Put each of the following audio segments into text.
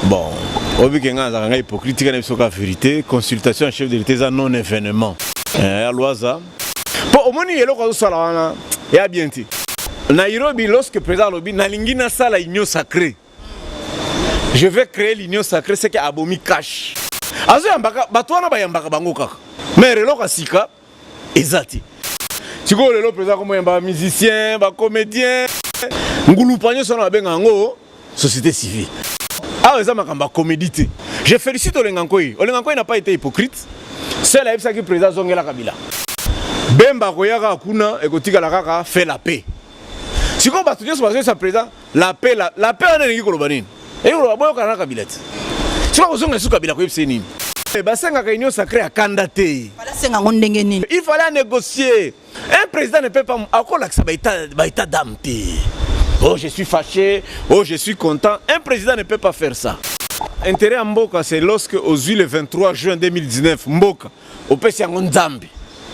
Bon, oyebi ke ngai nazalaka ngai hypocrite, tika na biso kaka vérité. Consultation ya chef de l'État eza non événement. Ya Lwaza. Po omoni eloko azosala wana ya bien te. Nairobi, lorsque président alobi nalingi nasala union sacrée, je vais créer l'union sacrée, c'est que abomi cash. Azoyambaka bato wana, bayambaka bango kaka. Mais eloko ya sika eza te. Sikoyo lelo président akomoyamba bamusicien, bacomédien, ngulupa nyonso wana babenga yango société civile. Awa eza makambo ya comédie te. Je félicite Olenga Nkoy. Olenga Nkoy n'a pas été hypocrite. Seul ayebisaki président azongela Kabila. Bemba akoya kaka kuna, ekotikala kaka fait la paix. Sikoyo bato nyonso bazoyesa président la paix, la paix wana elingi koloba nini? Elingi koloba boyokana na Kabila te. Sikoyo akozonga lisusu Kabila koyebisa ye nini? Basengaka union sacrée ya kanda te. Balasenga yango ndenge nini? Il fallait négocier. Un président ne peut pas akolakisa baétat d'âme te. Oh, je suis fâché, oh, je suis content. Un président ne peut pas faire ça. Intérêt ya mboka, c'est lorsque ozwi le 23 juin 2019 mboka opesi yango Nzambe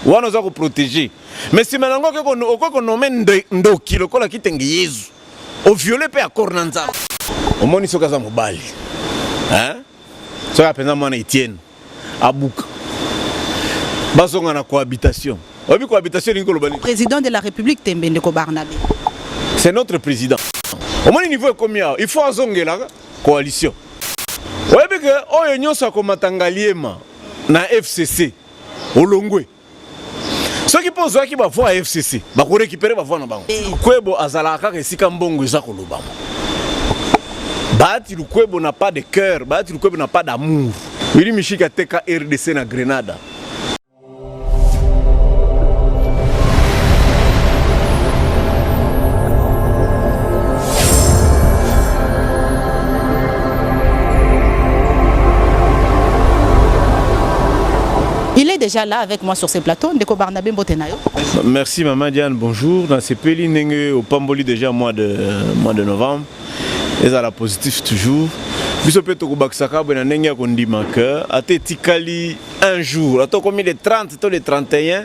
wana, oza koprotéger. Mais nsima nango okoki konommer ndoki lokola Kitenge Yezu, ovioler mpe accord na Nzambe. Omoni, soki aza mobali, hein? Soki apenza mwana Etienne abuka, bazonga na cohabitation. Oyebi cohabitation elingi koloba nini? Président de la République tembe, ndeko Barnabe. C'est notre président. Omoni niveau ekomi awa, il faut azongela coalition. Oyebi ke oyo nyonso akomata Ngaliema na FCC olongwe. Soki mpo ozwaki bavoix ya FCC, bakorécupérer bavoix na bango. Lukwebo azalaka kaka esika mbongo eza kolobama. Bahati Lukwebo n'a pas de cœur, Bahati Lukwebo n'a pas d'amour. Willy Mishiki ateka RDC na Grenada. Il est déjà là avec moi sur ce plateau. Ndeko Barnabé, mbote na yo. Merci Maman Diane, bonjour. Nasepeli ndenge opamboli déjà mois de novembre. Ezala positif toujours. Biso mpe tokobakisaka boye na ndenge ya kondima ke ata etikali un jour, ata okomi le 30 to le 31,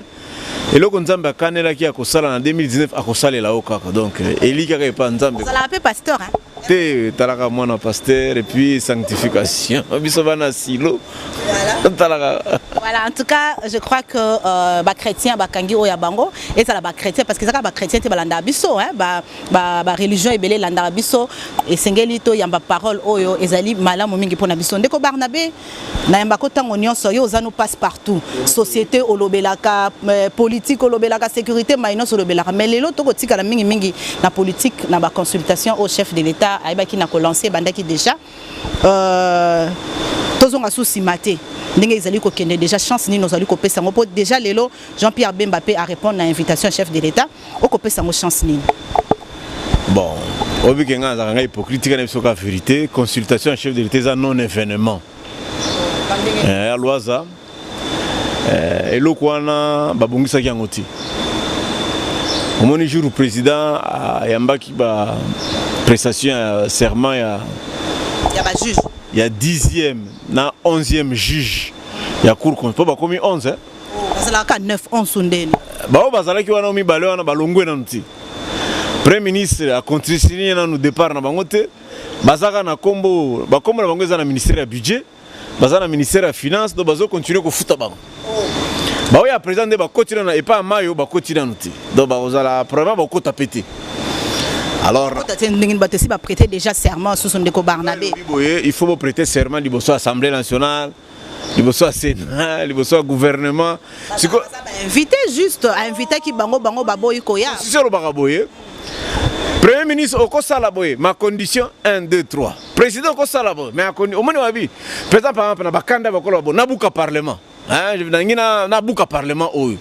eloko Nzambe akanelaki ya kosala na 2019 akosalela yo kaka. Donc eli kaka epa Nzambe. Ozalaka mpe pasteur, hein? Te, talaka mwana pasteur et puis sanctification, biso bana silo talaka. Voilà, en tout cas, je crois que bachrétien bakangi oyo ya bango, ezala bachrétien, parce que ezaka bachrétien te balandaka biso, hein, ba religion ebele elandaka biso. Esengeli toyamba parole oyo ezali malamu mingi mpona biso. Ndeko Barnabe, nayambako ntango nyonso, yo oza no passe partout. Société olobelaka, politique olobelaka, sécurité, mai nyonso olobelaka. Mais lelo tokotikala mingimingi na politique, na baconsultation au chef de l'État ayebaki na kolancer, ebandaki déjà. Tozonga su nsima te. Ndenge ezali kokende déjà, chance nini ozali kopesa yango? Mpo déjà lelo Jean-Pierre Bemba mpe arépondre na invitation chef de l'État, okopesa yango chance nini? Bon, oyebi ke ngai nazalaka ngai hypocrite, tika na biso kaka vérité. Consultation ya chef de l'État eza non événement. Ya Lwaza, eloko wana babongisaki yango te. Omoni jour président ayambaki ba prestation ya serment ya ya bajuge. Ya 10e na 11e juge ya cour, mpo bakomi 11. Bazalaka 9, 11 ndeni? Bao bazalaki wana mibale wana balongwe nanu te. Premier ministre acontresigne nanu départ na bango te. Bazaka na kombo, bakombo na bango eza na ministère ya Budget, baza na ministère ya Finance, donc bazocontinuer kofuta bango. Baoyo ya président nde bakoti nanu epai ya mayo, bakoti nanu te. Donc bakozala probablement bakota pe te. Alors te, ndenge bato esi baprêter déjà serment susu, ndeko Barnabe? Boye il faut boprêter serment liboso ya Assemblée nationale, liboso ya Sénat, liboso ya gouvernement. Invité juste ainvitaki bango, bango baboyi koya. Sisi olobaka boye: premier ministre okosala boye, ma condition 1 2 3. Président okosala boye, mais omoni wabi président par exemple na bakanda bakoloba bo nabuka parlement, nangi nabuka parlement oyo,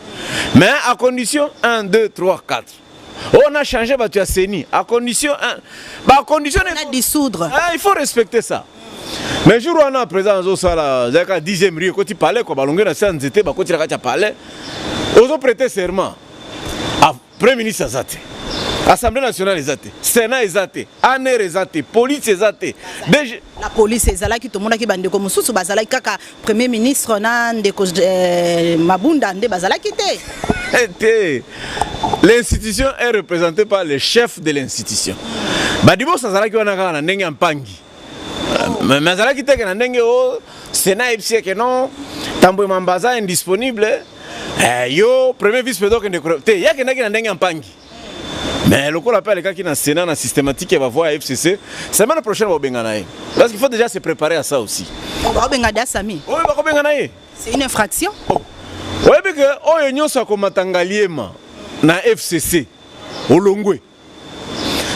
mais à condition 1 2 3 4. On a changé bato ya CENI à condition 1, bacondition. Na dissoudre. Ah, il faut respecter ça. Mais jour wana président azosala, ezalaka 10e rue, ekoti palais kwa, balongi na se ya nzete, bakoti na kati ya palais, ozoprêter serment. Ah, premier ministre aza te, Assemblée nationale eza te, Sénat eza te, ANR eza te, police eza te. DG. La police ezalaki, tomonaki bandeko mosusu bazalaki, kaka premier ministre na ndeko Mabunda nde bazalaki te. Te, l'institution est représentée par le chef de l'institution. Badibos azalaki wana kaka na ndenge ya mpangi. Mais azalaki teke na ndenge o Sénat ayebisi ye ke non, Tambwe Mamba aza indisponible, yo premier vice président okende te. Ye akendaki na ndenge ya mpangi, mais lokola mpe alekaki na Sénat na systématique ya bavoix ya FCC, semaine prochaine bakobenga ye, parce qu'il faut déjà se préparer à ça aussi. Bakobenga da Sami? Oyo bakobenga na ye. C'est une infraction. Oh. Oyebi ke oyo nyonso akomata Ngaliema na FCC, olongwe.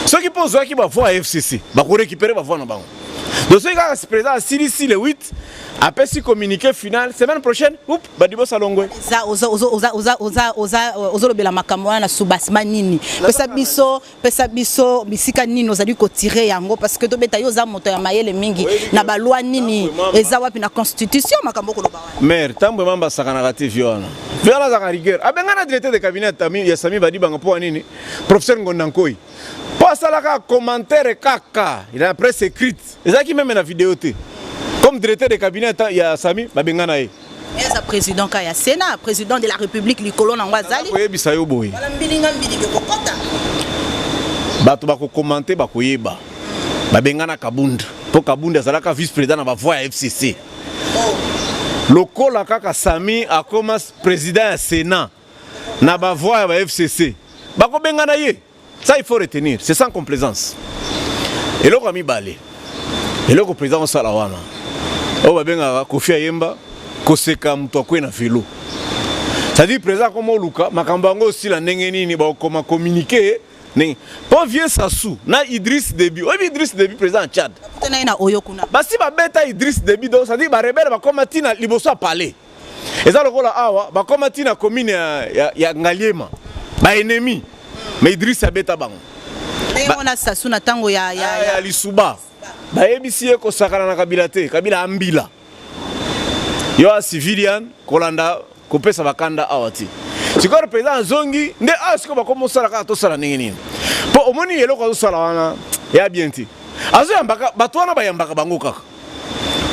Soki mpo ozwaki bavoix ya FCC, bakorécupérer bavoix na bango. Donc soki kaka président asilisi le 8, apesi communiqué final, semaine prochaine, up, Badibos alongwe. Oza ozolobela makambo wana na soubassement nini? Pesa biso bisika nini ozali kotirer yango, parce que tobeta yo, oza moto ya mayele mingi na baloi. Nini eza wapi na constitution makambo okoloba wana? Maire Tambwe Mamba asakanaka te. Vieux wana, vieux wana azalaka rigueur. Abenga na directeur de cabinet ya Sami Badibanga. Mpo wa nini? Professeur Ngonda Nkoi, mpo asalaka commentaire kaka na presse écrite, ezalaki même na video te, comme directeur de cabinet ya Sami, babenga na ye. Eza président ka ya Sénat, président de la République likolo nango azali. Koyebisa yo boye. Wala mbilinga mbilinga kokota. Bato bakocommenter, bakoyeba. Babengana Kabunda mpo Kabunda azalaka vice président na bavoix ya FCC. Lokola kaka Sami akoma président ya Sénat na bavoix ya ba FCC, bakobengana ye. Ça, il faut retenir, c'est sans complaisance. Eloko ya mibale, eloko président osala wana, oyo babengaka Kofi Ayemba, koseka moto akwe na velo, c'est-à-dire président akoma oluka makambo yango osila ndenge nini, bakokoma communiqué ndenge mpo vieux Sassou na Idriss Déby. Oyebi Idriss Déby, président ya Tchad? Bakutana ye na oyo kuna. Basi babeta Idriss Déby. Donc c'est-à-dire barebelles bakoma ntina liboso ya palais. Eza lokola awa bakoma ntina commune ya Ngaliema, baennemi, mais Idriss abeta bango. Ndenge wana Sassou na ntango ya ya lisuba, bayebisi ye kosakana na Kabila te. Kabila ambila yo a civilian kolanda kopesa bakanda awa ti sikoyo président azongi nde awa. Sikoyo bakoma osala kaka, tosala ndenge nini? Mpo omoni eloko azosala wana ya bien te. Azoyambaka bato wana, bayambaka bango kaka.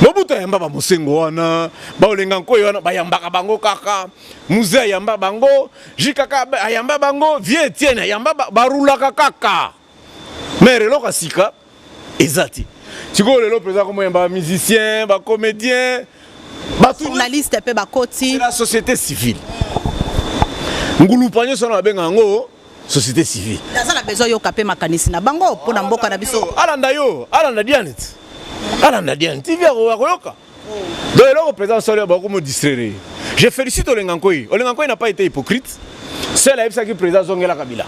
Mobutu ayamba bamosengo wana, baolenga nkoyo wana, bayambaka bango kaka. Mzee ayamba bango, Jikaka ayamba bango, vieux Etienne ayamba, barulaka kaka. Mais eloko ya sika eza te. Sikoyo lelo président komoyamba bamusicien, bacomédien, bato, journaliste mpe bakoti. C'est la société civile. Ngulupa nyonso wana babenga yango société civile. Aza na besoin yoka mpe makanisi na bango mpo na mboka na biso. Alanda yo, alanda Diane, alanda Diane TV, akoyoka. Donc eloko président solo, bakomo distraire. Je félicite Olenga Nkoyi. Olenga Nkoyi n'a pas été hypocrite. Seul ayebisaki président azongela Kabila.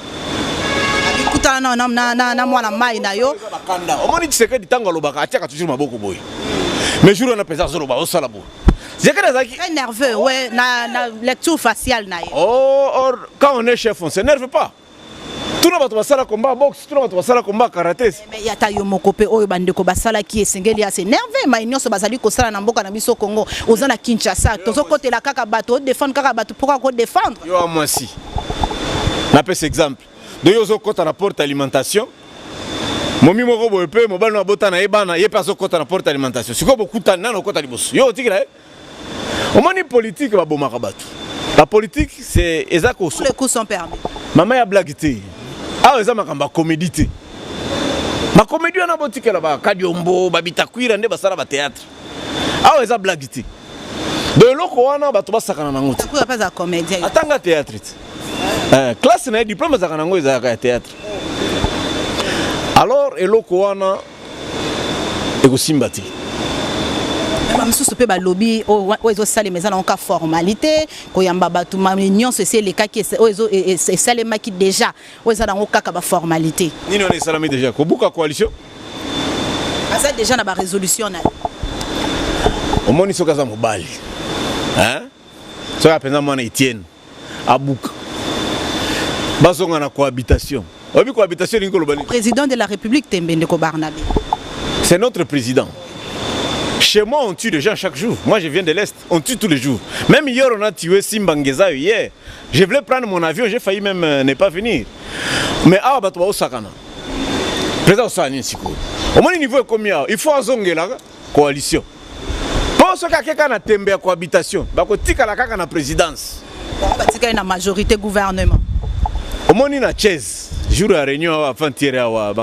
Abikutana na mwana mai na yo. Bakanda omoni Tshisekedi, ntango alobaka atiaka toujours maboko boye, mais jour wana président azoloba, osala boye. Tshisekedi azalaki très nerveux, ouais, na lecture faciale na ye. Oh, or quand on est chef, on s'énerve pas. Tuna bato basala combat boxe, tuna bato basala combat karaté. Mais ata yo moko mpe, oyo bandeko basalaki, esengeli ya s'énerver. Mai nyonso bazali kosala na mboka na biso Congo, oza na Kinshasa, tozokotela kaka bato, odéfendre kaka bato. Mpoka kodéfendre? Yo wa mwasi, napesa exemple. Donc yo ozokɔta na porte alimentation, momi moko boye mpe mobali no abota na ye bana, ye mpe azokɔta na porte alimentation. Sikoyo bokutani, nani okɔta liboso? Yo otikela ye. Omoni, politike babomaka bato. Bapolitique, c'est eza tous les coups sont permis. Mama, ya blague te. Awa eza makambo ya comédie te. Bacomédie wana botikela bakadiombo, babitakwira nde basala bathéâtre. Awa eza blague te. Donc eloko wana bato basakana nango te. Takuya mpe aza comédien. Atanga théâtre te. Classe na ye, diplôme ezalaka nango, ezalaka ya théâtre. Alors eloko wana ekosimba te. Bamosusu mpe balobi oyo ezosalema eza nango ka formalité, koyamba bato nyonso esi elekaki, oyo esalemaki déjà, oyo eza nango kaka baformalité. Nini wana esalami déjà? Kobuka coalition? Aza déjà na barésolution na ye. Omoni, soki aza mobali, soki apenza mwana Etienne, abuka, bazonga na cohabitation. Oyebi cohabitation elingi koloba nini? Président de la République, tembe, ndeko Barnabe. C'est notre président. Chez moi, on tue des gens chaque jour. Moi, je viens de l'Est. On tue tous les jours. Même hier, on a tué Simba Ngeza hier. Je voulais prendre mon avion, j'ai failli même ne pas venir. Mais ah, bato baosakana. Président osala nini sikoyo? Omoni niveau ekomi awa, il faut azongela coalition. Mpo soki akeka na tembe ya cohabitation, bakotikala kaka na présidence. Bango batikali na majorité gouvernement. Omoni na chaise, jour ya réunion awa, avant-hier awa,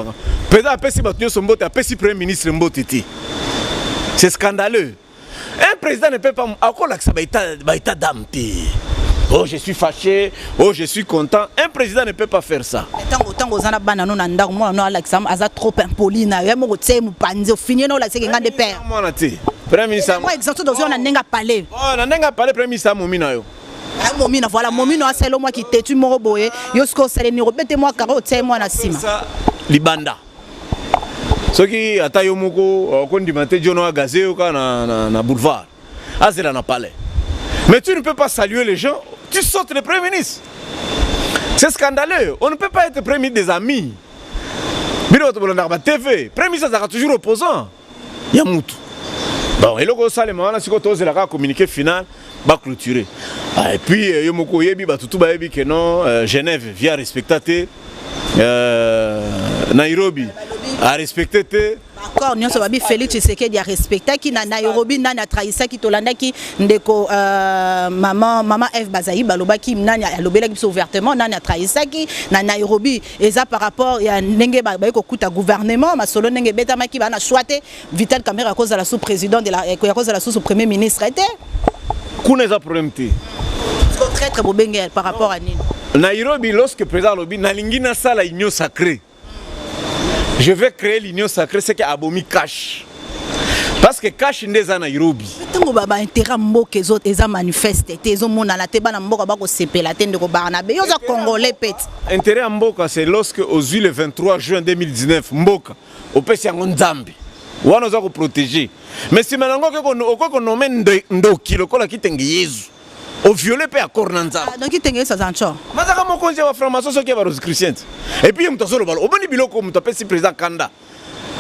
président apesi bato nyonso mbote, apesi premier ministre mbote te. C'est scandaleux. Un président ne peut pas akolakisa ba état d'âme te: "Oh, je suis fâché, oh, je suis content." Un président ne peut pas faire ça. Ntango oza na bana no na ndako, mwana no alakisa aza trop impoli na yo, ye moko tie mopanzi, ofini ye na olakisaki nga nde père. Mwana te, premier ministre. Mwa exemple tozwi na ndenge apale. Oh, na ndenge apale, premier ministre amomi na yo. Momina, voilà, momino asali mwa kitetu moko boye, yo soki osali nini, obete mwa karo, otie mwa na nsima. Libanda, soki ata yo moko okondima te, jono agaze yo kaka na boulevard, azela na palais. Mais tu ne peux pas saluer les gens, tu sautes le premier ministre. C'est scandaleux. On ne peut pas être premier ministre des amis. Bino bato bolandaka ba TV, premier ministre azalaka toujours opposant ya mutu. Bon, eloko osalema wana, sikoyo tozela kaka communiqué final, baclôturer. Ah, et puis yo moko oyebi, bato tu bayebi ke non, Genève via respecta te, Nairobi arespecte te. Accord nyonso babi Félix Tshisekedi arespectaki na Nairobi, nani atrahisaki? Tolandaki ndeko mama Eve Bazai, balobaki nani alobelaki biso ouvertement nani atrahisaki na Nairobi. Eza par rapport ya ndenge bayi kokuta gouvernement, masolo ndenge ebetamaki, baa na choix te. Vital Kamerhe akozala sous président de la, akozala sous premier ministre te. Kuna eza problème te. Traître bobenge par rapport à nini? Nairobi, lorsque président alobi: "Nalingi nasala union sacrée, je vais créer l'union sacrée", c'est que abomi CACH, parce que CACH nde eza Nairobi. Ntango baintérêt mboka eza manifeste te, ezomonana te, bana mboka bakosepela te. Ndeko Barnabe, yo oza Congolais pete. Intérêt ya mboka, c'est lorsque ozwi le 23 juin 2019 mboka, opesi yango Nzambe, wana oza koprotéger. Mais nsima nango okoki konommer ndoki lokola Kitenge Yezu, oviole mpe accord na Nzambe. Donc Kitenge Yesu aza ncor? Mazaka mokonzi ya bafranc-maçon, soki ya barosicruciens te. Et puis ye moto azoloba, omoni biloko, moto apesi président kanda,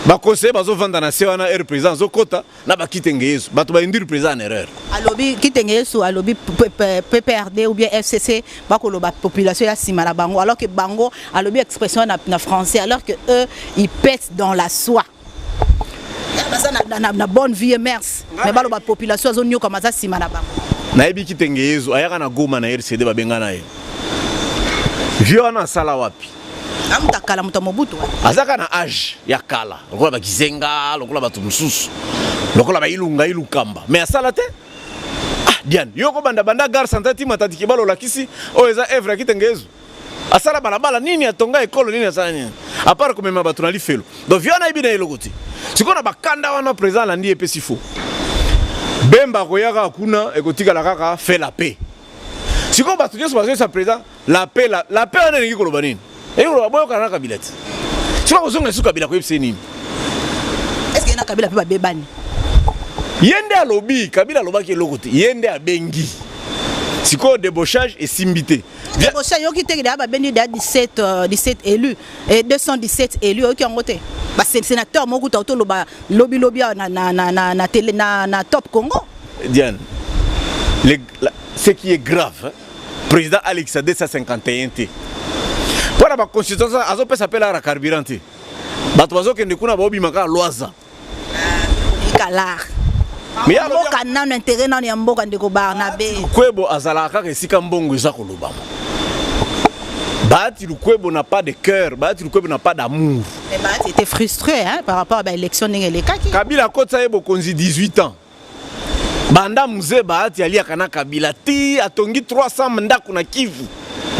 baconseiller bazovanda na se wana, ere président azokɔta na bakitenge Yesu, bato bainduire président en erreur. Alobi Kitenge Yesu alobi PPRD ou bien FCC bakoloba population ya nsima na bango, alors que bango alobi expression na français, alors que eux, ils pètent dans la soie, baza na bonne vie et mœurs, mais baloba population azonyokama, aza nsima na bango. Nayebi Kitenge Yezu ayaka na Goma na RCD, babenga na ye. Vieux wana asala wapi? Amuta kala, moto ya Mobutu. Azaka na age ya kala lokola bakizenga, lokola bato mosusu, lokola bailunga ilukamba, mais asala te. Ah, Diane, yo kobanda banda gare centrale ti Matadi Kibala, olakisi oyo eza œuvre ya Kitenge Yezu? Asala balabala nini? Atonga ekolo nini? Asala nini à part komema bato na lifelo? Donc vieux wana ayebi na eloko te. Sikoyo na bakanda wana, président alandi, epesi fo Bemba akoya kaka kuna, ekotikala kaka fait la paix. Sikoyo bato nyonso bazoyesa président la paix, la paix wana elingi koloba nini? Elingi koloba boyokana na Kabila te. Sikoyo kozonga esu, Kabila koyebisa ye nini? Est ce que ye na Kabila mpe babebani? Ye nde alobi Kabila alobaki eloko te, ye nde abengi. Sikoyo débauchage esimbi te. Débauchage yoki te, deya babendi deya 17, 17 élus et 217 élus, oyoki yango te? Basénateur moko kuta toloba lobilobi awa na télé, na Top Congo. Diane, ce qui est grave, hein, président alekisa 251 te mpo na baconstitution, azopesa mpe lara carburant te. Bato bazokende kuna, baobima kaka lwaza. Ekalar mboka nano, intérêt nano ya mboka, ndeko Barnabe. Lukwebo azalaka kaka esika mbongo eza kolobama. Bahati Lukwebo n'a pas de cœur, Bahati Lukwebo n'a pas d'amour. Mais Bahati était frustré, hein, par rapport à l'élection ndenge elekaki. Kabila akotisa ye bokonzi 18 ans. Banda Mzee Bahati aliaka na Kabila ti atongi 300 ndako na Kivu.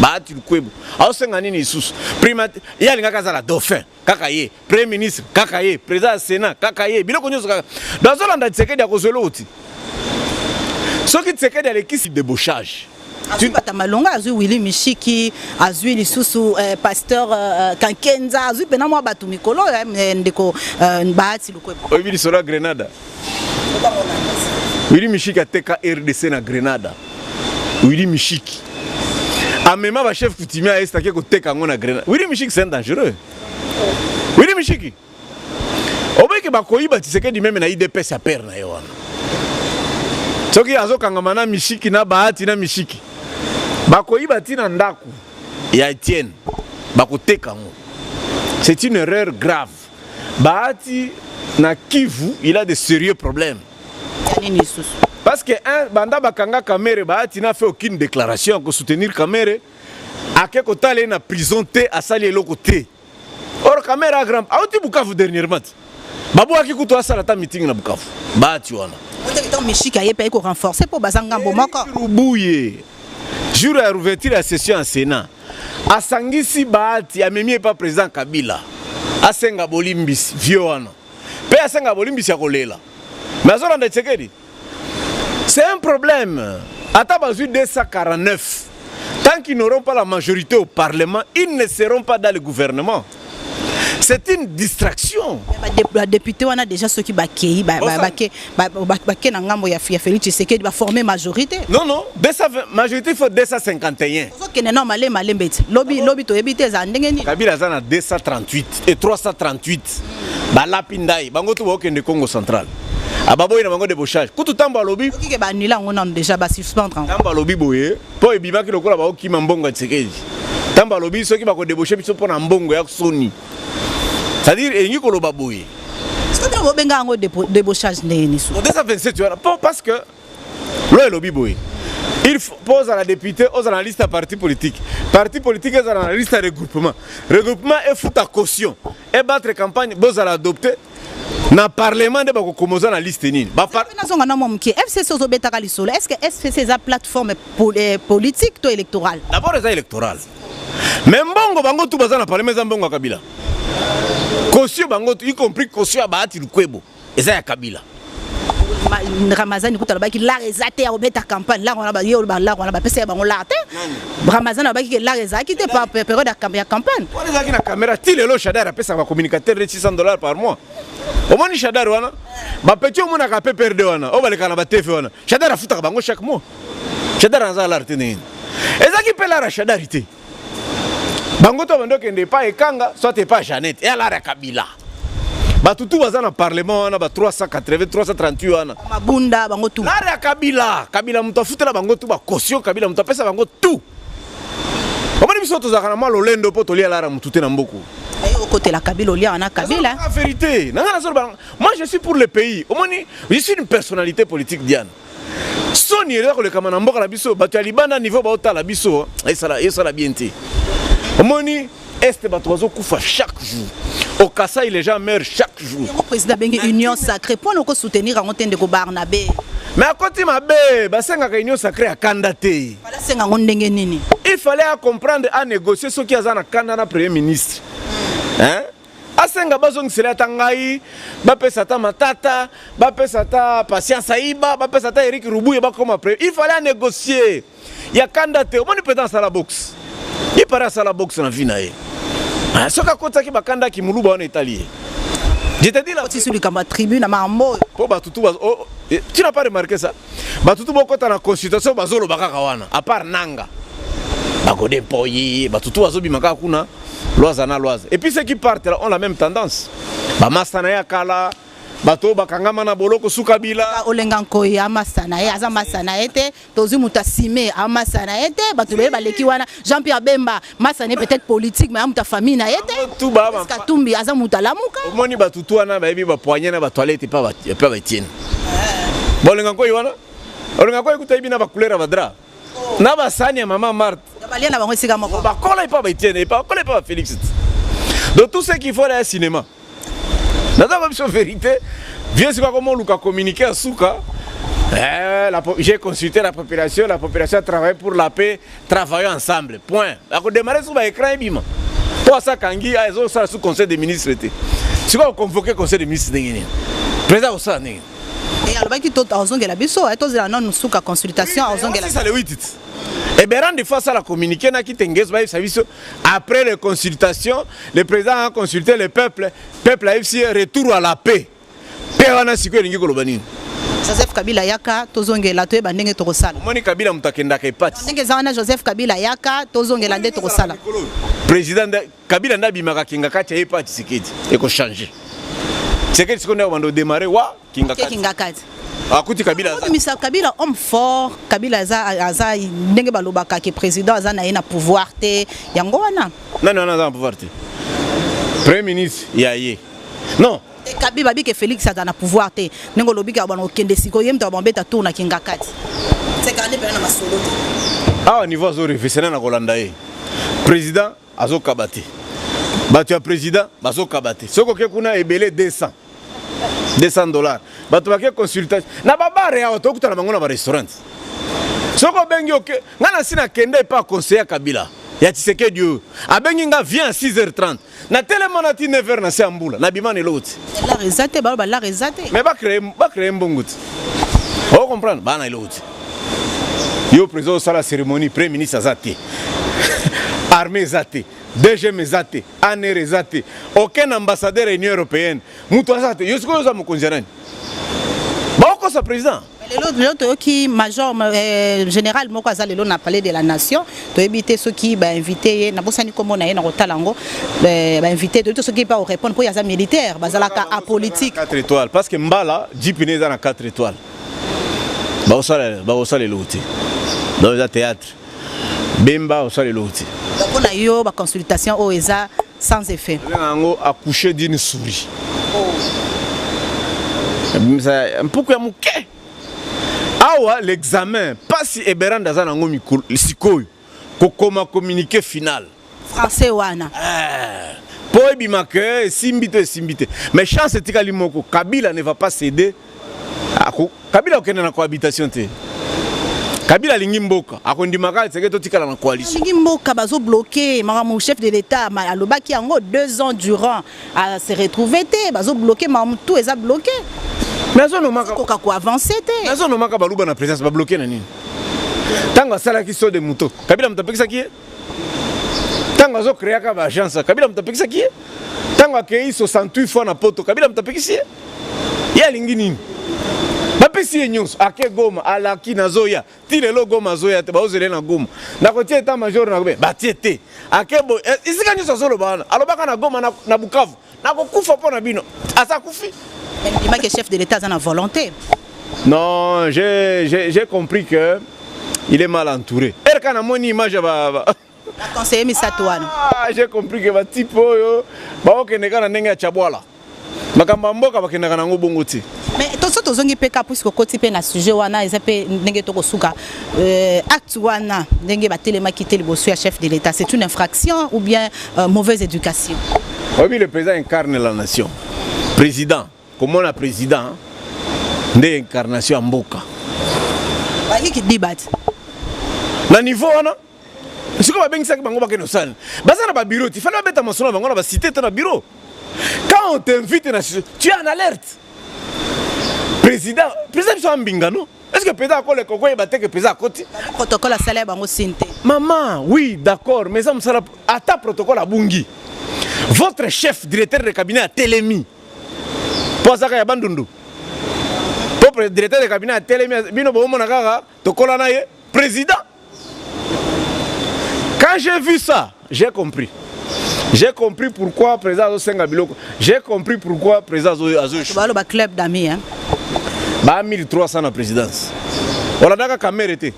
Bahati Lukwebo aosenga nini lisusu? Primate ye alingaka azala dauphin kaka ye, premier ministre kaka ye, président ya Sénat kaka ye, biloko nyonso kaka. Donc azolanda Tshisekedi, akozwela oti soki Tshisekedi alekisi débauchage. Azwi bato malonga, azwi Willy Mishiki, azwi lisusu pasteur Kankenza, azwi mpena mwa bato mikolo, ndeko Bahati Lukwebo. Oyebi lisolo ya Grenada? Willy Mishiki ateka RDC na Grenada. Willy Mishiki amema bachef coutumier aest, ake koteka yango na Grenada. Willy Mishiki, c'est un dangereux. Willy Mishiki obeki bakoyiba Tshisekedi même na UDPS ya père na ye wana. Soki azokangama na Mishiki, na Bahati na Mishiki, bakoyiba ntina ndako ya Etienne, bakoteka yango. C'est une erreur grave. Bahati na Kivu, il a de sérieux problèmes. Nini lisusu? Parce que un, banda bakanga Kamerhe, Bahati n'a fait aucune déclaration ko soutenir Kamerhe. Ake kotala ye na prison te, asali eloko te. Or Kamerhe a grand, auti Bukavu dernièrement te. Babwaki kutu asala ata meeting na Bukavu. Bahati wana. Oteki ntango Mishiki aye mpe aye korenforcer mpo baza ngambo moko. Rubuye jour ya ouverture ya session ya Sénat asangisi Bahati, amemi epa président Kabila, asenga bolimbisi vieux wana mpe asenga bolimbisi ya kolela, mais azolanda Tshisekedi. C'est un problème. Ata bazwi 249, tant qu'ils n'auront pas la majorité au Parlement, ils ne seront pas dans le gouvernement. C'est une distraction. Badéputé wana déjà, soki bakei, bake na ngambo ya Félix Tshisekedi, baforme majorité. Non, 220, majorité, il faut 251. Ozokende na malembe malembe ti lobi lobi, toyebi te ezala ndenge nini. Kabila aza na 238 et 338, balapi ndai bango to bakokende Congo Central, ababoyi na bango débauchage. Kutu ntambo alobi okike baannuler yango nano déjà, basuspendre yango. Ntambo alobi boye mpo ebimaki lokola baokima mbongo ya Tshisekedi. Ntambo alobi soki bakodébauche biso mpo na mbongo ya soni, c'est-à-dire elingi koloba boye. Soki bino bobenga yango débauchage, ndenge nini so? 227 wana mpo parce que lo elobi boye: il faut mpo ozala député, ozala na liste ya parti politique, parti politique ezala na liste ya regroupement, regroupement efuta caution, ebattre campagne, bozala adopté na parlement, nde bakokoma oza na liste nini. Nazonga na mwa moke. FCC ozobetaka lisolo, est ce que FCC eza plateforme politique to électorale? D'abord eza électorale, mais mbongo bango tu baza na parlement eza mbongo ya Kabila. Caution bango tu, y compris caution ya Bahati Lukwebo, eza ya Kabila. Ramazani kuta alobaki lar eza te ya kobeta campagne. Lar wana, ye oloba lar wana, bapesa ye bango lar te. Ramazani alobaki ke lar ezalaki te par période ya campagne. Wana ezalaki na caméra. Ti lelo Shadar apesaka bacommunicateur de 600 $ par mois. Omoni Shadar wana, bapeti omonaka PPRD wana oyo balekaka na baTV wana, Shadar afutaka bango chaque mois. Shadar aza lar te. Ndenge nini ezalaki mpe lar ya Shadari te? Bango to bando okende epa Ekanga, soit epa Jeannette, eya lar ya Kabila. Bato tu baza na parlement wana, ba 380, 338 wana. Mabunda bango tu. Lar ya Kabila. Kabila moto afutela bango tu bacaution, Kabila moto apesa bango tu. Omoni biso tozalaka na mwa lolendo mpo tolia lar ya motu te na mboka. Okotela Kabila, olia wana Kabila. La vérité nanga nazoloba, moi je suis pour le pays. Omoni, je suis une personnalité politique, Diane. Soni eza kolekama na mboka na biso, bato ya libanda niveau baotala biso, esala bien te. Omoni este, bato bazokufa chaque jour. Au Kasai, les gens meurent chaque jour. Yango président abengi union sacrée mpona okosoutenir yango te, ndeko Barnabe. Mais akoti mabe. Basengaka union sacrée ya kanda te. Balasenga yango ndenge nini? Il fallait à comprendre, à négocier. Soki aza na kanda na premier ministre, hein? Asenga bazongisela ata ngai, bapesa ata Matata, bapesa ata Patience Aiba, bapesa ata Erik Rubuye, bakoma premier. Il fallait à négocier ya kanda te. Omoni président asala boxe, ye pare asala boxe na vie na ye. Soki akotaki bakandaki moluba wana, etali ye. Je te dis la Otisi likambo ya tribune na makambo oyo. Mpo bato tu oh, tu n'as pas remarqué ça? Bato tu bokota na consultation, bazoloba kaka wana, à part Nanga, bakode mpoyi, bato tu bazobima kaka kuna Lwaza na Lwaza. Et puis ceux qui partent là ont la même tendance, bamasa na ye ya kala, bato oyo bakangama na boloko sukabila. Olenga Nkoi amasa na ye, aza masa na ye te. Tozwi moto asime amasa na ye te. Bato beye baleki wana, Jean Pierre Bemba masa na ye peut-être politique, mais amuta famille na ye te. Tu ba Katumbi aza moto alamuka. Omoni bato tu wana bayebi bapoignée na batoilette epa baetienne. Bolenga Nkoi wana, Olenga Nkoi kuta yebi na bacouleur ya badraps na basani ya mama Marthe. Balia na bango esika moko. Bakola epa baetienne, epa bakola epa bafélix. Donc tout ce qu'il faut là ya cinéma, naza ba biso vérité. Vieux sikoyo akoma oluka communiqué ya suka. J'ai consulté la population, la population a travaillé pour la paix, travaillons ensemble. Point. Akodémarrer sur baécran ebima. Po asakangi, ezosala sous conseil des ministres te. Sikoyo akoconvoquer conseil des ministres ndenge nini? Président akosala ndenge? Alobaki to azongela biso, tozela nanu suka consultation, azongela. Le 8 eberand des fois asala communiqué na kitengeso, bayebisa biso: après les consultations, le président a consulté le peuple, peuple ayebisi retour à la paix. Mpe wana sikoyo elingi koloba nini? Joseph Kabila yaka, tozongela, toyeba ndenge tokosala. Omoni Kabila moto akendaka epati. Ndenge eza wana, Joseph Kabila yaka, tozongela nde tokosala. Président Kabila nde abimaka kinga kati ya ye pa Tshisekedi, ekochange. Tshisekedi sikoyo nde akobanda odémarrer wa kinga kati. Kinga kati. Akuti Kabila. Obimisa Kabila homme fort. Kabila aza ndenge balobaka ke président aza na ye na pouvoir te, yango wana. Nani wana aza na pouvoir te? Premier ministre ya ye, non? Kabi babi ke Félix aza na pouvoir te. Ndenge olobi kaka bana okende sikoyo, ye moto abambeta tour na kinga kati, sekande mpena na masolo te. Awa niveau azorefesena na kolanda ye, président azokaba te, bato ya président bazokaba te. Soki oke kuna ebele 200. 200 $. Bato bake consultation na babare awa, tokutana bango na barestaurant. Soki obengi oke, ngai nasi nakende epa conseiller ya Kabila, ya Tshisekedi oyo abengi nga: "Viens à 6h30." Natelema na ti 9h na se ya mbula, nabima na eloko ti. Lar eza te, balo balar eza te. Mais bacréer mbongo ti, ocomprendre? Baa na eloko ti. Yo président osala cérémonie, premier ministre aza te, armée eza te, DGM eza te, ANR eza te, aucun ambassadeur ya Union européenne, moto aza te. Yo sikoyo oza mokonzi ya nani? Baokosa président. Lelo toyoki major général moko aza lelo na Palais de la Nation. Toyebi te soki bainvite ye, nabosani nkombo na ye na kotala yango. Bainvite, toyebi te soki mpe akorépondre, mpo ye aza militaire, bazalaka apolitique. 4 étoiles, parce que mbala jeep ne eza na 4 étoiles. Bakosala eloko te, donc eza théâtre. Bemba osala eloko te. Mpo na yo, baconsultation oyo eza sans effet? Obenga yango accoucher d'une souris, mpuku ya moke. Awa l'examen mpasi eberande aza nango mikolo sikoyo, kokoma communiqué final. Français wana. Mpo ebima ke esimbi to esimbi te. Mais chance etikali moko, Kabila ne va pas céder. Kabila akokende na cohabitation te. Kabila alingi mboka, akondima kaka seke totikala na coalition. Alingi mboka, bazobloquer makambo. Chef de l'État alobaki yango 2 ans durant, ase retrouve te, bazobloquer makambo, tout eza bloqué. Mais azonomaka. Koka koavancer te. Azonomaka baluba na présidence, babloquer na nini? Ntango asalaki saut de mouton, Kabila moto apekisaki ye? Ntango azocréaka baagence, Kabila moto apekisaki ye? Ntango akei 68 fois na Poto, Kabila moto apekisi ye? Ye alingi nini? Bapesi ye nyonso. Ake Goma, alaki nazoya, ti lelo Goma azoya te. Baozele na Goma, nakotia état major na batie te. Ake boye, esika nyonso azoloba wana, alobaka na Goma, na Bukavu: "Nakokufa mpo na bino." Aza kufi. Ndimaki chef de l'État aza na volonté. Non, j'ai compris que il est mal entouré. Erka namoni image ya ba baconseiller misato wana. Ah, j'ai compris que batype oyo baokende kaka na ndenge ya Chabwala. Makambo ya mboka bakendaka nango bongo te. Mais toso tozongi mpe ka, puisque okoti mpe na sujet wana, eza mpe ndenge tokosuka acte wana, ndenge batelemaki te liboso ya chef de l'État, c'est une infraction ou bien mauvaise éducation? Oyebi, le président incarne la nation. Président, komona président nde incarnation ya mboka. Bayiki dibat. Na niveau wana sikoyo babengisaki bango, bakende osala, baza na babureau ti fana babeta masolo na bango na bacité to na bureau. Quand on t'invite na, tu es en alerte. Président biso ambinga, non? Est ce que président akoleka okoyeba te ke président akoti? Protocole asala ya bango sine te. Mama, oui, d'accord, mais eza mosala. Ata protocole abungi, votre chef directeur de cabinet atelemi mpo azaka ya Bandundu, mpo directeur de cabinet atelemi, bino bomona kaka tokola na ye président. Quand j'ai vu ça, j'ai compris, j'ai compris pourquoi président azosenga biloko, j'ai compris pourquoi président azo Baloba club d'amis, hein. Ba 1300 na présidence, olandaka Kamerhe te?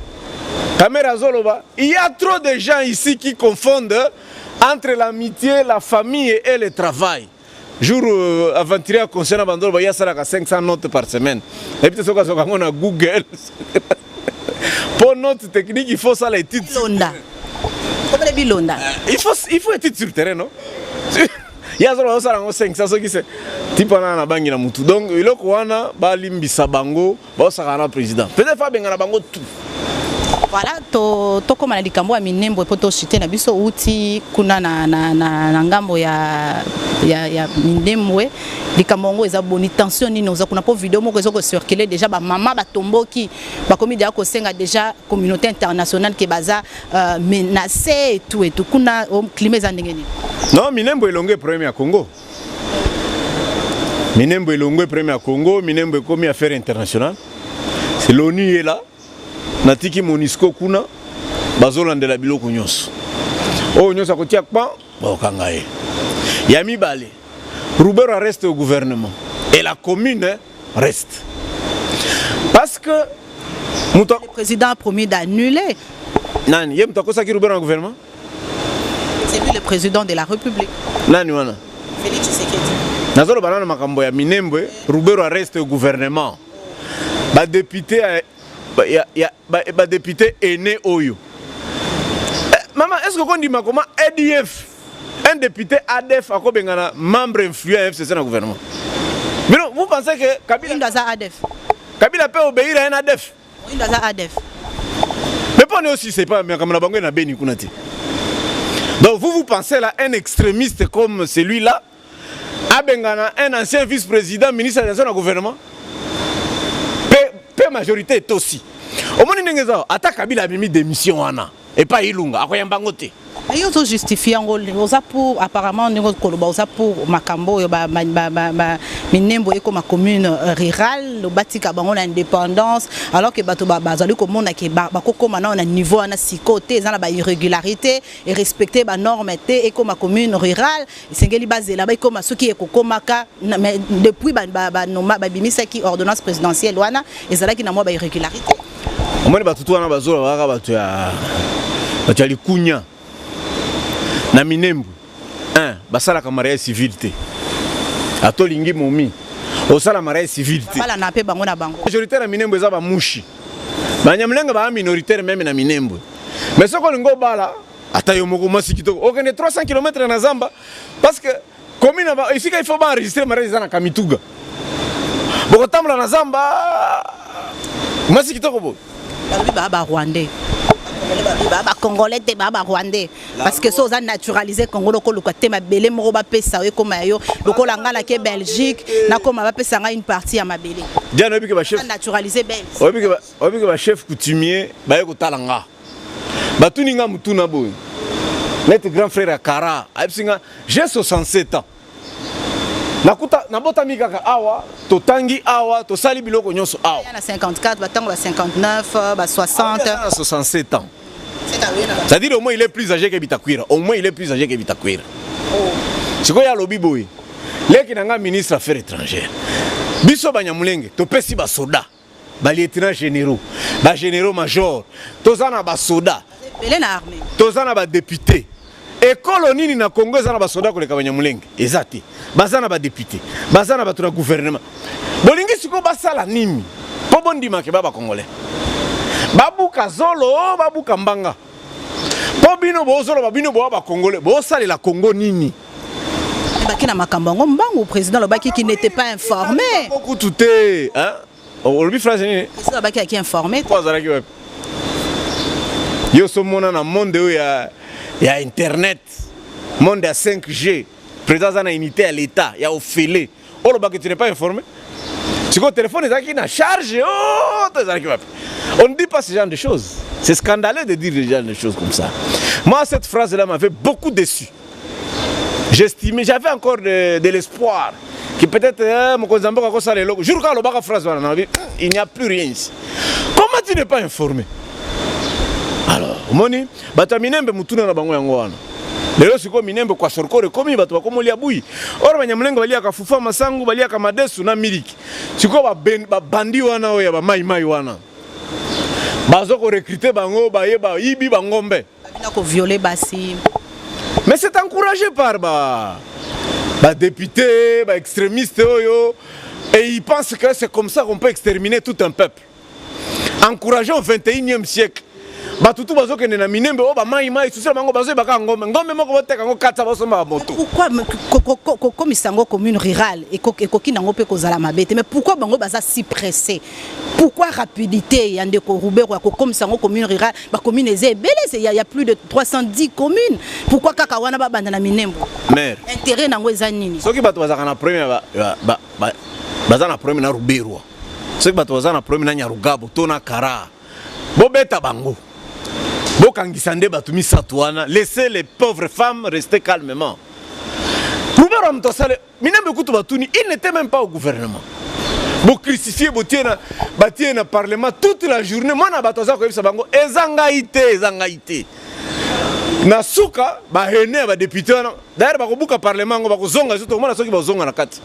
Kamerhe azoloba: "Il y a trop de gens ici qui confondent entre l'amitié, la famille et le travail." Jour aventurier ya conseil na bandolo baye asalaka 500 notes par semaine, eyebi te soki azoka yango na Google. Mpo note technique, il faut sala étude. Bilonda komele bilonda. Il faut étude sur terrain, non? Ye azoloba azosala yango 500, soki se type wana na bangi na mutu. Donc eloko wana balimbisa bango, baosaka na président, peut-être fa abengana bango tout. Voilà, tokóma na likambo ya Minembwe mpo toshite na biso uti kuna na ngambo ya Minembwe. Likambo yango eza boni? Tension nini oza kuna? Mpo video moko eza kocircule déjà, bamama batomboki, bakomi deja kosenga déjà communauté internationale ke baza menacé et tout et tout. Kuna climat eza ndenge nini? Non, Minembwe elongo problème ya Congo. Minembwe elongo problème ya Congo. Minembwe ekomi affaire internationale, c'est l'ONU est là. Natiki MONUSCO kuna, bazolandela biloko nyonso. Oyo nyonso akotia kpan, bakokanga ye. Ya mibale, Ruberwa reste au gouvernement et la commune reste, parce que moto Le président a promis d'annuler. Nani ye moto akosaki Ruberwa na gouvernement? C'est lui le président de la République. Nani wana? Félix Tshisekedi. Nazoloba nano makambo ya Minembwe. Ruberwa reste au gouvernement. Badéputé badéputé aîné oyo, mama, est ce que okondima koma ADF, un député ADF akobengana membre influent ya FCC na gouvernement? Bino, vous pensez que Kabila Moyindo aza ADF. Kabila peut obéir à un ADF? Moyindo aza ADF. Mais pas aussi, c'est pas mais comme la bango na beni kuna te. Donc vous, vous pensez là, un extrémiste comme celui-là, abengana un ancien vice-président, ministre de la gouvernement, pe majorité est aussi. Omoni ndenge eza, ata Kabila abimi démission wana, epai Ilunga, akoyamba yango te. Yo ozojustifie yango, oza pour, apparemment ndenge koloba, oza pour makambo oyo Minembwe ekoma commune rurale, batika bango na indépendance, alors que bato bazali komona ke bakokóma nao na niveau wana sikoyo te. Eza na bairrégularité, erespecte banorme te. Ekóma commune rurale, esengeli bazela baekóma soki ekokomaka. Mais depuis babimisaki ordonnance présidentielle wana, ezalaki na mwa bairrégularité. Omoni, bato tu wana bazoloba kaka bato ya likunya. Na Minembwe, 1, basalaka mariage civil te. Ata olingi momi, osala mariage civil te. Balana mpe bango na bango. Majoritaire ya Minembwe eza bamushi. Banyamulenge baa minoritaire même na Minembwe. Mais soki olingi obala, ata yo moko mwasi kitoko, okende 300 km na zamba, parce que commune esika il faut baenregistre mariage eza na Kamituga. Bokotambola na zamba, mwasi kitoko boye. Balobi baa barwandais, baa bacongolais te, baa barwandais, parce que so oza naturalisé Congolais, okoluka te mabele moko bapesa yo ekóma ya yo, lokola ngai nake Belgique, nakóma bapesa ngai une partie ya mabele. Diane, oyebi ke bachef naturalisé belge. Oyebi ke bachef coutumier baye kotala nga, batuni nga mutuna boye. Neti grand frère ya Kara ayebisi nga: "J'ai 67 ans, nakuta nabotami kaka awa, totangi awa, tosali biloko nyonso awa." Na 54, batango ba 59, ba 60. Na 67 ans, c'est-à-dire au moins il est plus âgé que Bitakwira, au moins il est plus âgé que Bitakwira. Sikoyo alobi boye: "Leki na nga ministre affaires étrangères, biso Banyamulenge topesi basoda, balieutenant généraux, bagénéraux major, toza na basoda ebele na armée. Toza na badéputé. Ekolo nini na Congo eza na basoda koleka Banyamulenge? Eza te. Baza na badéputé, baza na bato na gouvernement. Bolingi sikoyo basala nini mpo bondimake ba bacongolais? Babuka zolo, babuka mbanga, mpo bino bozoloba bino boya bacongolais, bosalela Congo nini?" Baki na makambo yango mbangu, président alobaki qui n'était pas informé. Kutu te, olobi phrase nini? Président alobaki aki informé. Po azalaki wapi? Yo somona na monde oyo ya internet, monde ya 5G, président aza na unité ya l'état ya ofele, olobaki tu n'es pas informé. Sikoyo téléphone ezalaki na charge o to ezalaki wapi? On ne dit pas ce genre de choses. C'est scandaleux de dire ce genre de choses comme ça. Moi, cette phrase là m'avait beaucoup déçu. J'estimais, j'avais encore de l'espoir que peut-être mokonzi ya mboka akosala eloko. Jour kaka alobaka phrase wana, nalobi: "Il n'y a plus rien ici. Comment tu n'es pas informé?" Alors omoni, bato ya Minembwe, mutuna na bango yango wana. Lelo sikoyo Minembwe kwashiorkor ekomi, bato bakomolia bui. Or Banyamulenge baliaka fufu ya masangu, baliaka madesu na miliki. Sikoyo babandi wana oyo ya bamaimai wana, baza korecruter bango, baye bayibi bangombe. Babina koviole basi. Mais c'est encouragé par ba badéputé, baextrémiste oyo, et ils pensent que c'est comme ça qu'on peut exterminer tout un peuple. Encouragé au 21e siècle, bato tu bazokende na Minembwe oyo bamaimai susela bango, bazoyebaka ngombe, ngombe moko boteka yango kati, basomba bamoto. Pourquoi kokomisa yango commune rurale ekoki nango mpe kozala mabe te? Mais pourquoi bango baza si pressé? Pourquoi rapidité ya ndeko Ruberwa ya kokomisa yango commune rurale? Bacommune eza ebele, ya plus de 310 communes. Pourquoi kaka wana babanda na Minembwe? Mare. Intérêt nango eza nini? Soki bato bazalaka na problème, baza na problème na Ruberwa, soki bato baza na problème na Nyarugabo to na Kara, bobeta bango, bokangisa nde bato misato wana. Laissez les pauvres femmes rester calmement. Ruberwa moto asale Minembwe kutu batuni, il n'était même pas au gouvernement. Bocrucifie, botie na batie na parlement toute la journée. Mwana bato aza koyebisa bango: "Eza ngai te, eza ngai te." Na suka bahene ya badéputé wana, d'ailleurs bakobuka parlement yango, bakozonga so, tokomona soki bazonga na kati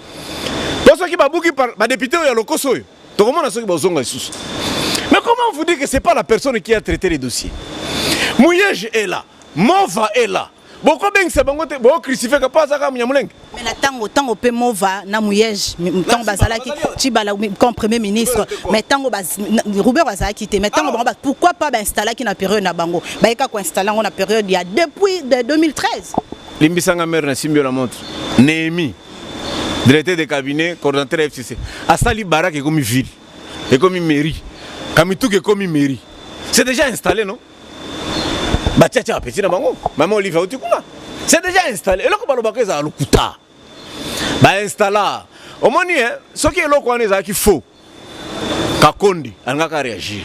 to soki babuki badéputé oyo ya lokoso oyo, tokomona soki bazonga lisusu. Mais comment vous dire que c'est pas la personne qui a traité les dossiers? Muyej est là, Mova est là, bokobengisa bango te, bocrucifie ka mpo azaka Munyamulenge. Mais na ntango mpe Mova na Muyej, ntango bazalaki Tshibala comme premier ministre, mais ntango Ruberwa azalaki te. Mais ntango bango, pourquoi pas bainstallaki na période na bango? Bayeka koinstalle yango na période ya depuis de 2013. Limbisanga mare, nasimbi yo na montre. Néhémie. Directeur de cabinet, coordonnateur FCC. Asali Baraka ekomi ville, ekomi mairie. Kamituka ekomi mairie. C'est déjà installé, non? Batiatia bapeti na bango. Mama Olive auti kuna. C'est déjà installé. Eloko balobaka ezala lokuta. Bainstalla. Omoni, hein, soki eloko wana ezalaki faux, Kakondi alingaka réagir.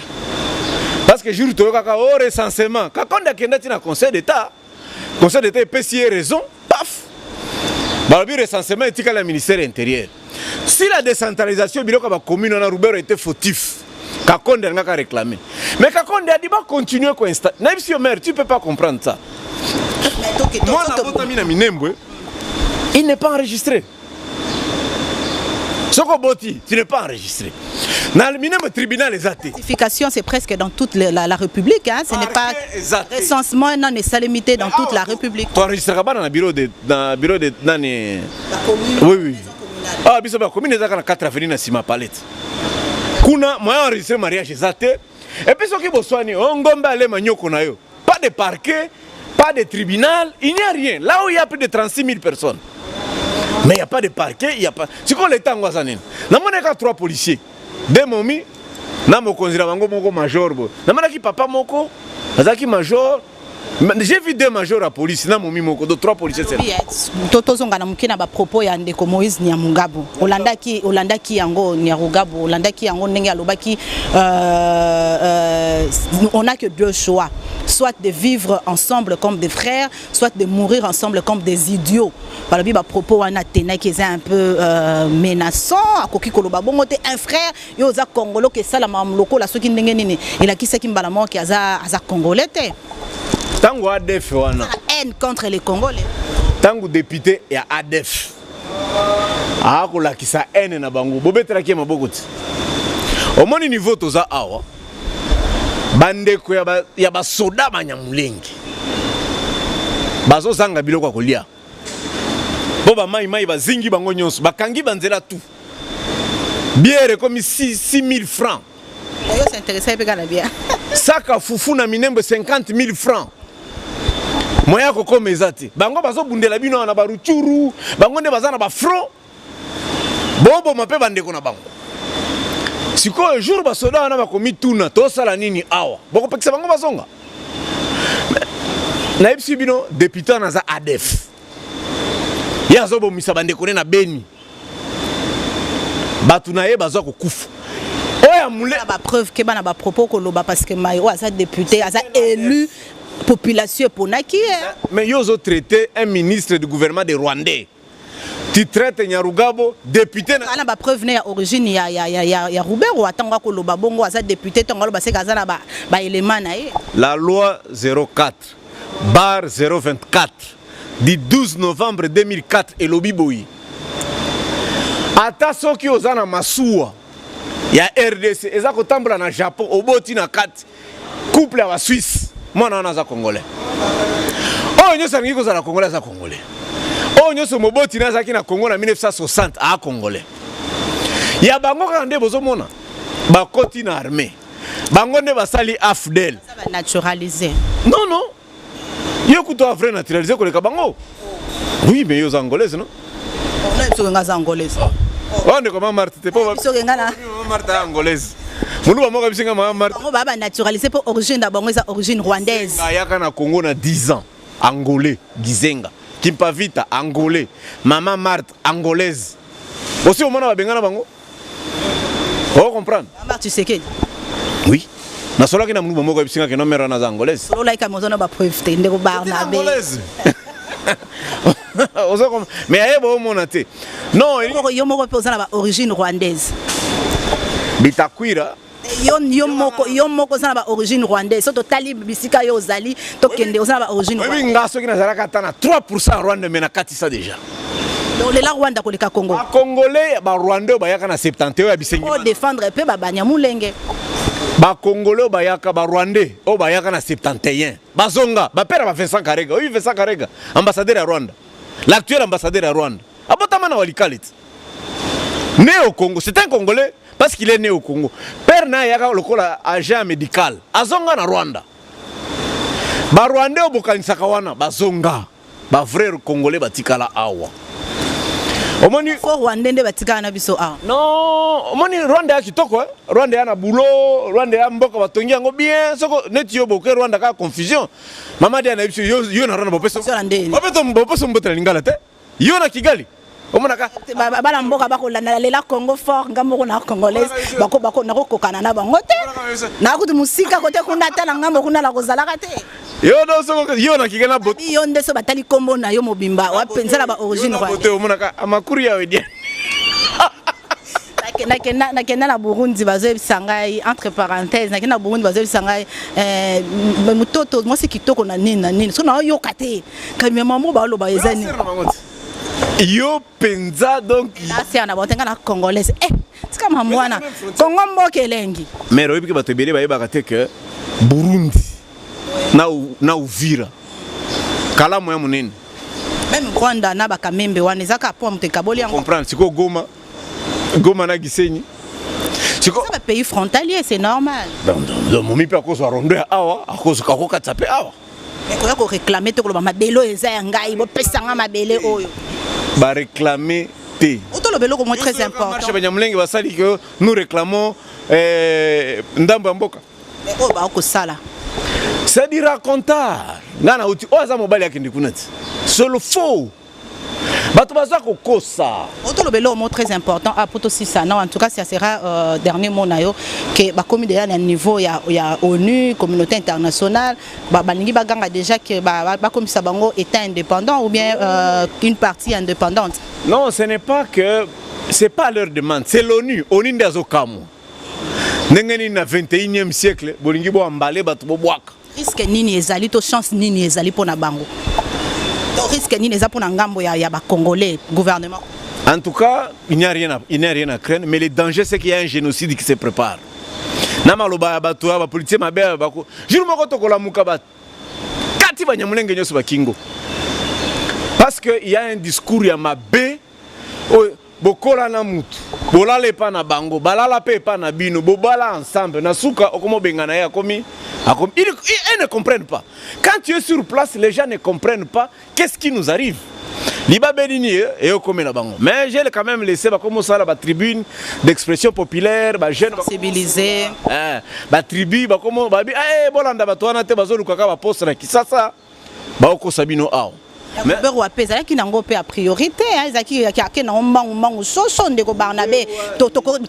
Parce que jour toyokaka au recensement, Kakondi akenda ti na Conseil d'État. Conseil d'État epesi ye raison, paf. Balobi recensement etikali ya ministère intérieur. Si la décentralisation biloko ya bacommune wana Ruberwa était fautif, Kakonde alingaka réclamer. Mais Kakonde a dit ba continuer ko installer. Nayebisi yo mère, tu peux pas comprendre ça. Mwana abotami na Minembwe, il n'est pas enregistré. Soko boti, tu n'es pas enregistré. Na Minembwe tribunal eza te. Certification, c'est presque dans toute la République. Hein. Ce n'est pas eza te. Recensement non limité dans toute la République. Toenregistraka bana na bureau de nani. La commune, Oui. Ah, biso ba commune ezaka na 4 avenue na nsima palette. Kuna moyen enregistrer mariage eza te. Et puis soki boswani, o ngombe alema nyoko na yo. Pas de parquet, pas de tribunal, il n'y a rien. Là où il y a plus de 36 000 personnes. Mais il n'y a pas de parquet, il n'y a pas. Sikoyo l'État ngo aza nini? Namonaka trois policiers. Deux momi na mokonzi na bango moko major boye. Namonaki papa moko azalaki major. J'ai vu deux majors à police na momi moko, donc trois policiers c'est là. Oui, tozonga na moke na bapropos ya ndeko Moïse Nyamugabo. Olandaki yango, Nyarugabo, olandaki yango ndenge alobaki on n'a que deux choix: soit de vivre ensemble comme des frères, soit de mourir ensemble comme des idiots. Balobi bapropos wana tenaki eza un peu menaçant. Akoki koloba bongo te. Un frère, yo oza Congolo, ke esalama lokola soki ndenge nini elakisaki mbala moko aza Congolais te. Ntango ADF wana, haine contre les Congolais. Ntango député ya ADF akolakisa haine na bango, bobetelaki ye maboko ti omoni niveau toza awa. Bandeko ya basoda Banyamulenge bazozanga biloko ya kolia mpo bamaimai bazingi bango nyonso, bakangi banzela tu. Bière ekomi 6 000 francs. Oyo s'intéresse mpe kaka na bien. Saka fufu na Minembwe 50 000 francs. Moyen ya kokoma eza te. Bango bazobundela bino awa na baRutshuru, bango nde baza na bafront, boboma mpe bandeko na bango. Sikoyo jour basoda wana bakomituna tosala nini awa, bokopekisa bango bazonga. Nayebisi bino, député wana aza ADF, ye azobomisa bandeko ne na Beni, bato na ye bazwa kokufa oyo amule. Bapreuve ke bana bapropos koloba, parce que mai oyo aza député, aza élu, population eponaki ye. Mais yo ozotraite un ministre du gouvernement de Rwandais, tu traites Nyarugabo député na Aza na bapreuve ne ya origine ya Ruberwa. Ntango akoloba bongo, aza député, ntango aloba seke aza na baélément na ye. La loi 04/024 du 12 novembre 2004 elobi boye: ata soki oza na masuwa ya RDC eza kotambola na Japon, oboti na kati couple ya Baswisse, mwana wana aza Congolais. Oyo nyonso alingi kozala Congolais aza Congolais. Oyo nyonso moboti na azalaki na Congo na 1960 aa Congolais. Ya bango kaka nde bozomona bakoti na armée, bango nde basali AFDL. Aza banaturalisé. Non, yo kutu a vrai naturalisé koleka bango. Oui, mais yo oza Angolaise, non? Soki nga aza Angolaise. Oyo ndeko mama Marthe te po Soki nga na mama Marthe aya Angolaise, moluba moko abisinga mama Marthe. Bango baa banaturalisé mpo origine na bango eza origine rwandaise. Ayaka na Congo na 10 ans, Angolais. Gizenga, Kimpavita, Angolais. Mama Marthe, Angolaise. Osi omona babenga na bango, ocomprendre? Marthe Tshisekedi. Oui, nasolaki na moluba moko, abisinga ke no mère wana aza Angolaise. Ololaki mozo na bapreuve te, ndeko Barnabe. Angolaise. Mais ayeba omona te, non? Yo moko mpe oza na baorigine rwandaise. Bitakwira. Yo moko oza na baorigine rwandaise. So totali bisika yo ozali, tokende, oza na baorigine. Oyebi nga soki nazalaka ata na 3 Rwanda, me nakatisa déjà. Olela Rwanda koleka Congo. Bacongolais, Barwandais oyo bayaka na 71 ya bisengi. Odéfendre mpe Babanyamulenge. Bacongolais oyo bayaka, Barwandais oyo bayaka na 71, bazonga bapera ba Vincent Karega. Oyebi Vincent Karega, ambassadeur ya Rwanda, l'actuel ambassadeur ya Rwanda, abotama na Walikale ti, né au Congo. C'est un Congolais parce qu'il est né au Congo. Père na ayaka lokola agent médical, azonga na Rwanda. Barwandais oyo bokanisaka wana bazonga, bavrai Congolais batikala awa. Omoni fo Rwandais nde batikala na biso awa. Non, omoni Rwanda ya kitoko, eh? Rwanda ya na boulot, Rwanda ya mboka batongi yango bien. Soko neti yo boke Rwanda kaka confusion. Mama dia na biso yo, yo na Rwanda bopesa. Bopesa bopesa mbote na lingala te. Yo na Kigali. Omonaka bana mboka bakolanda lela Congo fort, nga moko na congolaise bako bako nakokokana na bango te. Nakutu mosika kote kuna ata na ngambo kuna nakozalaka te. Yo do soko yo na Kigali na bot. Yo nde so batali kombo na yo mobimba wa penza na ba origine rwanda. Bote omonaka amakuru ya wedia. Nakenda na Burundi, bazoyebisa ngai, entre parenthèse, nakenda na Burundi, bazoyebisa ngai, eh, mototo mwasi kitoko na nini na nini, soki naoyoka te kamema mo baloba eza nini. Yo penza donc nasia na bango te, ngai na congolaise, eh, tika mambo wana, Kongo mboka elengi. Mais oyebi ke bato ebele bayebaka te ke Burundi na Uvira kalamu ya monene. Même Rwanda na bakamembe wana eza kaka po moto ekaboli yango. Comprendre sikoyo Goma, Goma na Gisenyi. Siko ça pays frontalier, c'est normal. Donc momi mpe akozwa rondo ya awa, akozwa akokatisa mpe awa. Mais koya koréclame te, koloba mabele oyo eza ya ngai, bopesanga mabele oyo. Baréclame te. Otoloba eloko mo très important. Marche Banyamulenge basali que nous réclamons ndambo ya mboka. Mais oyo bakosala. C'est du racontard. Nga na uti oyo aza mobali akende kuna ti. C'est le faux. Bato baza kokosa. Otoloba eloko mo très important ah poto sisa non, en tout cas ça sera dernier mot na yo que bakomi déjà na niveau ya ONU, communauté internationale, balingi baganga déjà que bakomisa bango état indépendant ou bien une partie indépendante. Non, ce n'est pas que c'est pas leur demande, c'est l'ONU. ONU nde azokamwa. Ndenge nini na 21e siècle bolingi bo ambale bato bobwaka. Risque nini ezali to chance nini ezali pona bango? To risque nini eza pona ngambo ya ba Congolais, gouvernement? En tout cas, il n'y a rien à craindre, mais le danger, c'est qu'il y a un génocide qui se prépare. Na maloba ya bato ya ba politicien mabe ya bako. Jour moko tokolamuka ba kati Banyamulenge nyonso ba kingo. Parce que il y a un discours ya mabe oyo bokola na mutu, bolala epa na bango, balala pe epa na bino, bobala ensemble. Na suka okomo benga na ye akomi, akomi. Ils ne comprennent pas. Quand tu es sur place, les gens ne comprennent pas qu'est-ce qui nous arrive. Liba benini et okomi na bango. Mais j'ai quand même laissé ba komo sala ba tribune d'expression populaire, ba jeune sensibiliser. Eh, ba tribu ba komo ba bi, eh, bolanda bato wana te bazoluka ka ba poste na Kisasa. Ba okosa bino awa. Mais Robert Wape ezalaki nango mpe ya priorité, hein, ezalaki ake nango mbangu mbangu soso ndeko Barnabé,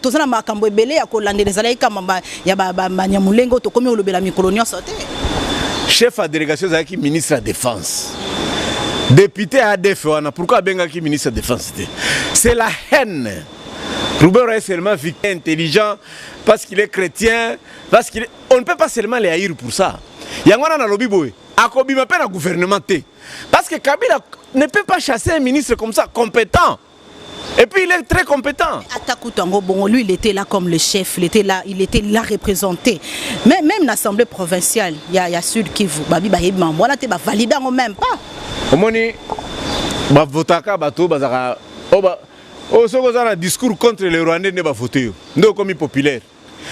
toza na makambo ebele ya kolandela, ezalaki kama ya Banyamulenge oyo tokomi kolobela mikolo nyonso te. Chef ya délégation ezalaki ministre ya défense. Député ya ADF wana, pourquoi abengaki ministre ya défense te? C'est la haine. Robert est seulement victime intelligent parce qu'il est chrétien, parce qu'il est... On ne peut pas seulement les haïr pour ça. Yango wana nalobi boye, akobima pe na gouvernement te. Parce que Kabila ne peut pas chasser un ministre comme ça, compétent. Et puis il est très compétent. Ataku Tango, bon, lui il était là comme le chef, il était là représenté. Mais même l'Assemblée provinciale, il y a Sud Kivu, babi ba yeba, voilà, te ba valida même pas. Omoni ba votaka bato bazaka oba o soko za na discours contre les Rwandais ne ba voter yo. Ndo komi populaire.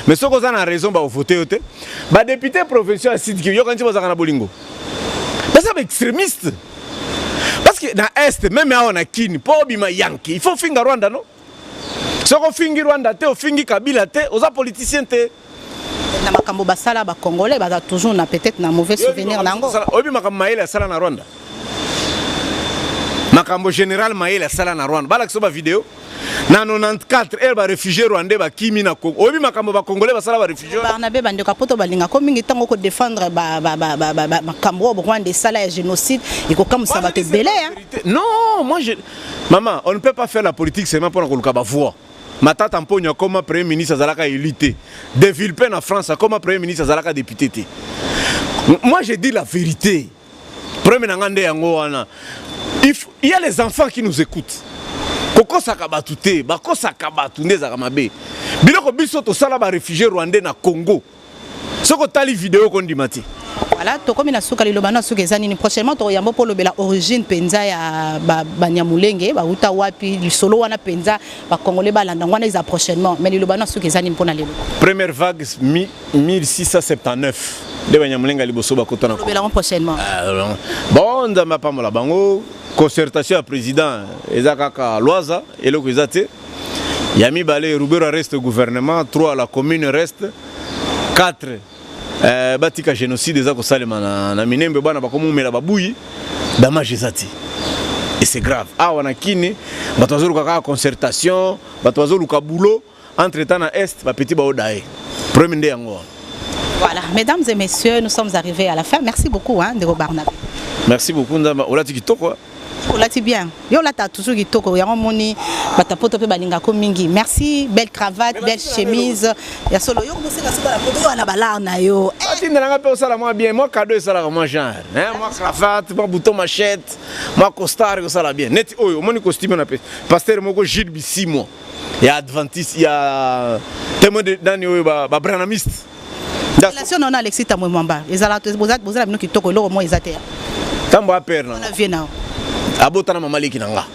Mais soko za na raison ba voter yo te. Ba député provincial ya Sud Kivu, yo kanti bazaka na bolingo. Baza ba extrémiste. Parce que na Est, même awa na Kin, po obima Yankee, il faut finga Rwanda, non? Soko fingi Rwanda te, ofingi Kabila te, oza politicien te. Na makambo basala ba Congolais, baza toujours na peut-être na mauvais souvenir nango. Oyebi makambo Mayele asala na Rwanda. Makambo général Mayele asala na Rwanda. Balakisa ba vidéo. Na 94, ere ba réfugiés rwandais ba kimi na Congo. Oyebi makambo ba Congolais basala ba réfugiés. Barnabé bandeko poto balinga ko mingi tango ko défendre ba makambo oyo Rwanda esala ya génocide ekokamwisa bato ebele, hein. Non, moi je maman, on ne peut pas faire la politique seulement pour koluka ba voix. Matata Mponyo comme premier ministre azalaka élite. De Villepin en France comme premier ministre azalaka député te. Moi je dis la vérité. Premier na ngande yango wana. Il y a les enfants qui nous écoutent. Kokosaka batu te, bakosaka batu nde ezalaka mabe. Biloko biso tosala ba réfugiés rwandais na Congo. Soko tali vidéo kondima te. Voilà, tokomi na suka liloba na suka eza nini? Prochainement tokoyamba mpo lobela origine penza ya Banyamulenge, bauta wapi, lisolo wana penza ba Congolais balanda wana eza prochainement. Mais liloba na suka eza nini mpona lelo? Première vague 1679 nde Banyamulenge liboso bakota na lobela ngo prochainement. Bon, Nzambe apambola bango. Concertation ya président eza kaka lwaza, eloko eza te. Ya mibale, Ruberwa reste gouvernement. 3, la commune reste. 4, batika génocide eza kosalema na Minembe, bana bakomumela babuyi, damage eza te et c'est grave. Awa na Kini, bato bazoluka kaka concertation, bato bazoluka boulot. Entre temps, na Est, bapeti baoda ye problème nde yango wana. Voilà, mesdames et messieurs, nous sommes arrivés à la fin. Merci beaucoup, hein, Ndeko Barnabe. Merci beaucoup, Nzamba. Olati kitoko. Olati bien. Yo olata toujours kitoko. Yango moni batapoto pe balingako mingi. Merci, belle cravate, belle chemise. Ya solo yo koseka soka na poto yo na balar na yo. Atindelanga mpe osala mwa bien, mwa cadeau esalaka mwa genre, hein, mwa cravate, mwa bouton machette, mwa costard ekosala bien. Neti oyo omoni costume na pasteur moko Gilles Bisimwa ya adventiste, ya témoin de nani oyo, babranhamiste. Relation na Alexis Tambwe Mwamba ezala, bozala bino kitoko, eloko moko eza te. Ntambo apere na na vie na abotana mama leki na nga.